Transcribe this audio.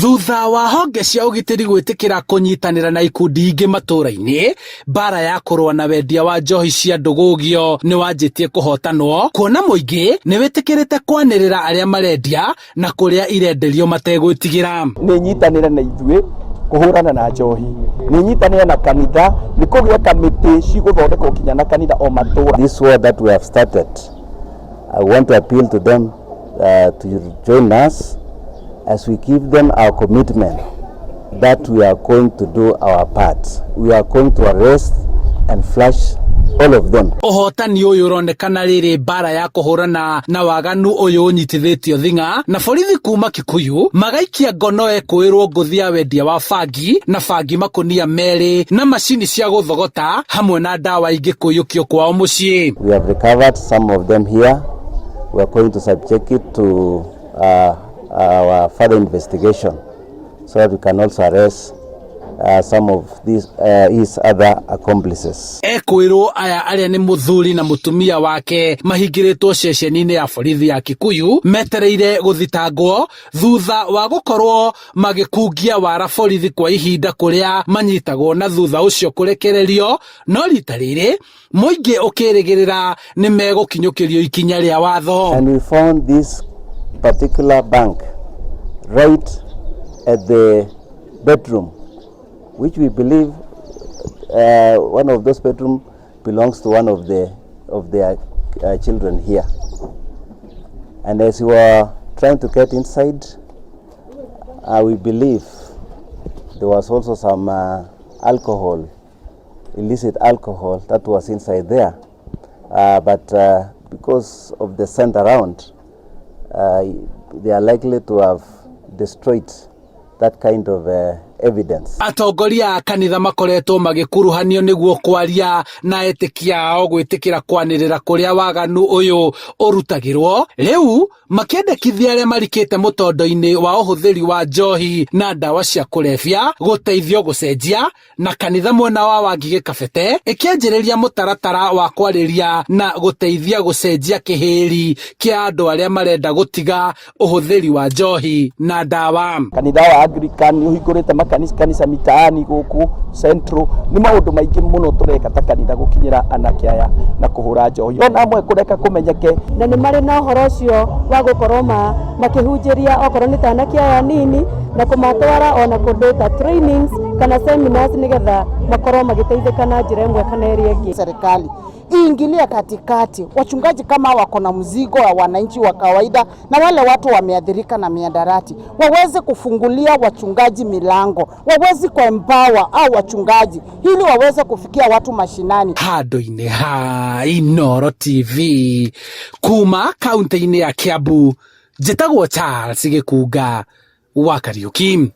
Thutha wa honge cia ũgitĩri gwĩtĩkĩra kũnyitanĩra na ikundi ingĩ matũũra-inĩ, mbara ya kũrũa na wendia wa njohi cia ndũgũgio nĩ wanjĩtie kũhotanwo, kuona mũingĩ nĩ wĩtĩkĩrĩte kwanĩrĩra arĩa marendia na kũrĩa irenderio mategwĩtigĩra. Nĩ nyitanĩre na ithuĩ kũhũrana na njohi, nĩ nyitanĩre na kanitha, nĩ kũgĩe kamĩtĩ cigũthondekwo kinya na kanitha o matũra. This war that we have started, I want to appeal to them to join us as we give them our commitment that we are going to do our part. We are going to arrest and flush all of them. Ũhotani ũyũ ũronekana rĩrĩ mbara ya kũhũrana na waganu ũyũ ũnyitithĩtio thing'a na borithi kuma Kikuyu magaikia ngono ekũĩrwo ngũthi ya wendia wa bangi na bangi makũnia merĩ na macini cia gũthogota hamwe na ndawa ingĩ kũiyũkio kwao mũciĩ. We have recovered some of them here. We are going to subject it to our further investigation so that we can also arrest some of these his other accomplices. Ekwĩrwo aya arĩa nĩ mũthuri na mũtumia wake mahingĩrĩtwo ceceni-inĩ ya borithi ya Kikuyu metereire gũthitangwo thutha wa gũkorwo magĩkungia wara borithi kwa ihinda kũrĩa manyitagwo na thutha ũcio kũrekererio, no rita rĩrĩ mũingĩ ũkĩrĩgĩrĩra nĩ megũkinyũkĩrio ikinya rĩa watho. And we found this particular bank right at the bedroom, which we believe one of those bedroom belongs to one of their children here. And as we were trying to get inside, we believe there was also some alcohol, illicit alcohol that was inside there. But because of the scent around, they are likely to have destroyed that kind of evidence. Atongoria a kanitha makoretwo magĩkuruhanio nĩguo kwaria na etĩkia ao gwĩtĩkĩra kwanĩrĩra kũrĩa waganu ũyũ ũrutagĩrwo, rĩu makĩendekithia arĩa marikĩte mũtondo-inĩ wa ũhũthĩri wa njohi na ndawa cia kũrebia gũteithio gũcenjia, na kanitha mwena wa Wangigĩ Kabete ĩkĩanjĩrĩria mũtaratara wa kwarĩria na gũteithia gũcenjia kĩhĩri kĩa andũ arĩa marenda gũtiga ũhũthĩri wa njohi na ndawa. Kanitha wa Anglican nĩ ũhingũrĩte makanitha kanitha mitaani gũkũ Central. Nĩ maũndũ maingĩ mũno tũreka ta kanitha gũkinyĩra anake aya na kũhũra njohi, ona amwe kũreka kũmenyeke. Na nĩ marĩ na ũhoro ũcio wa gũkorwo makĩhunjĩria okorwo nĩ ta anake aya nini na kũmatwara ona kũndũ ta trainings kana seminars, nĩgetha makorwo magĩteithĩka na njĩra ĩmwe kana ĩrĩa ĩngĩ. Serikali iingilie katikati. Wachungaji kama wako na mzigo wa wananchi wa kawaida na wale watu wameathirika na mihadarati, waweze kufungulia wachungaji milango, waweze kuempower au wachungaji ili waweze kufikia watu mashinani. Handũ-inĩ ha Inooro TV kuma kaunti-inĩ ya Kiambu, njĩtagwo Charles Gĩkunga wa Kariuki.